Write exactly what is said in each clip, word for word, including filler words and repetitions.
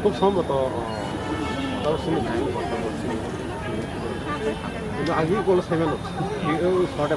খুব সম্ভবত, আহ, তাও শুনে যাই, কিন্তু আগে কোনো সেভেন হচ্ছে। এই, ওই শর্টে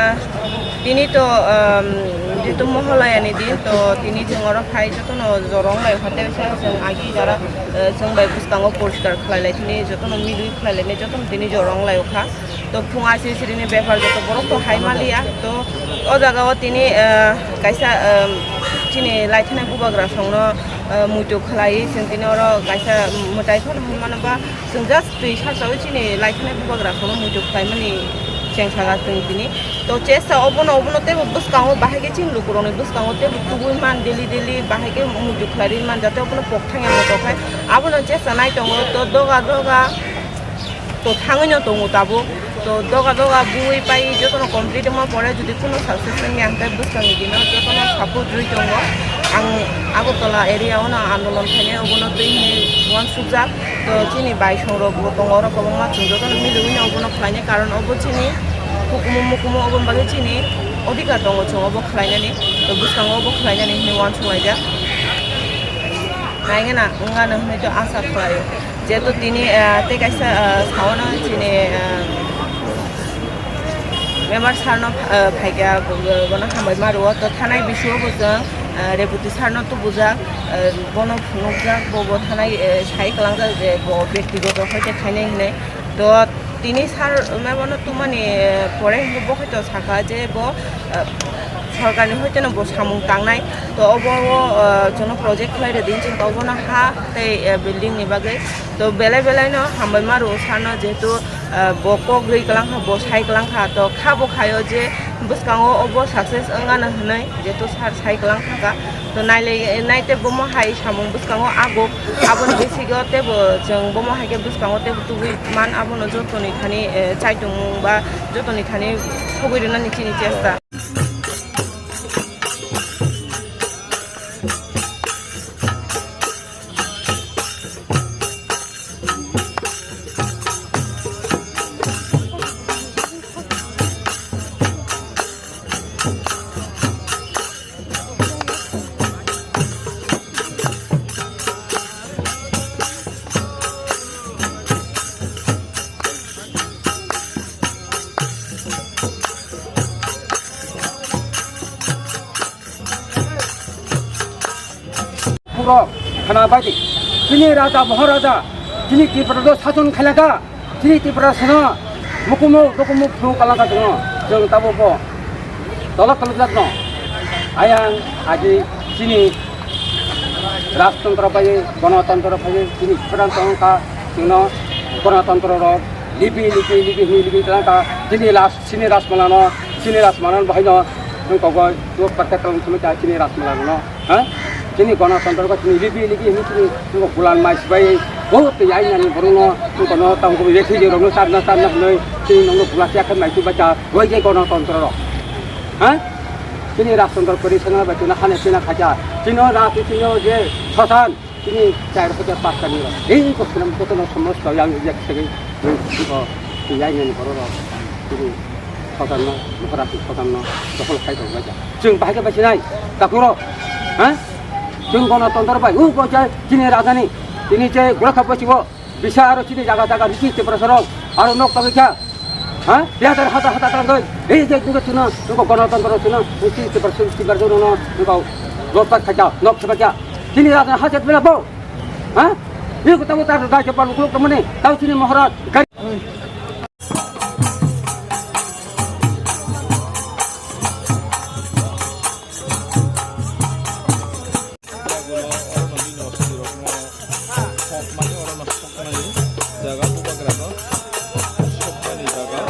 Ah, tini to, um, jitu Moholaya ni din, to tini chwng oro phai jotono jorong lai hotel sa chwng agi jara, eh, chwng bai bwskango poriskar khlai lai tini jotono milwi khlai lai jotono tini jorong lai kha. To phung aisi sirini bepar joto borok to hai maliya. To o jaga o tini, eh, kaisa, eh, chini laithana bubagra songno, eh, muitu khlai chwng tini oro kaisa mwtai phano hwnmano ba chwng just twi sachawi chini laithana bubagra songno muitu khlaimani chengsaga chwng tini. To chesa obono, obono teibo bwskango bahai khe chini lukurokni bwskango teibo tubui man daily daily bahai khe muitu khlai ri man jate obono pok thangya moto khai abono chesa nai tongo to doga doga. To thangwi no tongo tabuk. To doga doga bui pai jotono complete wngma pore jodi kuno success wngya hwnkhe bwskangni dino jotono support rwi tongo. Ang Agartala area o no andolon khainai obono twi hinwi uansukjak. To chini bai songrok bo tongo oro kwbangma chwng jotono miliwi no obono khlainai karon obo chini hukumu mukumu oboni bagwi chini odhikar tongo chwng obo khlainani. To bwskango obo khlainani hinwi uansuk laijak. Naigena wngano hinwi to asa khlaio. Jehetu tini, ah, tei kaisa, ah, saono chini, ah, member sir no, ah, phaikha, bo-, bono hambai ma rwo. To thanai bisingo bo chwng, ah, Reboti sir no tubujak, ah, bono phunukjak, bo, bo thanai, eh, sai kwlangjak je bo bektigoto hoite khainai hinwi. To tini sir mebono tumani, eh, pore hinwi bo hoito sakha je bo, eh, sorkarni hoiteno bo samung tangnai. To obo o, eh, chwngno project khlai rwdi hinwi chwng obono ha tei, eh, building ni bagwi. To belai belai no hambai ma rwo sir no jehetu, eh, bo kok rwi kwlang kha, bo sai kwlang kha. To kha bo khaio je bwskango obo success wngano hinwi jehetu sir sai kwlang kha. To nailai, naite bomo hai samung bwskango ago, aboni bisingo teibo chwng bomo hai khe bwskango teibo tubui man, abono jotoni thani, eh, chaitumung ba jotoni thani thogwi rwnani chini chesta. Puro khana baidi. Chini raja, Maharaja, chini Tripura do sason khailaka, chini Tripura sano mukumu, dukumu phung kalaka chwng, chwng tabo bo tolok tolok jatno. Ayang agi chini rajtantro bai, gonotontro bai, chini Tripura tongkha, chwngno gonotontro rok libi, libi, libi, libi, libi, tongkha, chini last Chini Rajmalano, chini Rajmalano bahai no, wng kok o, o protect khlai thumwi ta chini Rajmalano, ha? Chini Ganatantro ko chini libi libi hini chini, wng kok bulan mai sibai, o tei ai nani borok no, wng kono tamo ko refugee rok no charna charna hwnwi, chini nokno bula siya khe mai tu bacha, wai je Ganatantro rok, ha? Chini Rajtantro kwrwi sengla bai chini hane chini khacha, chini o rati chini o je sosan, Chini chai rok khe pasta ni rok. Ei ko swnam joto no somosto yang yak segwi. Ei ko yang ni borok rok. Chini sotan no, mokora si sotan no, dokol khai tong bai. Chwng bahai khe bai sinai, takhuk rok. Ha? Chwng Ganatantro bai. U ko chai chini raja ni. Chini chai gura kha bai chibo. Bisa aro chini jaga jaga bisi Tiprasa rok. Aro nok tagwi kha. Ha? Biya dar hata hata tang doi. Ei je tuga tuna, tuga gono tang gono tuna. Usi tibar sul tibar jono no, tuga lotak khaja, nok khaja. Tini rata haset bela bo. Ha? Ni ko tamu tar da ke palu klok tamani. Tau sini Maharaj. Jaga bubagrano sokmani jaga.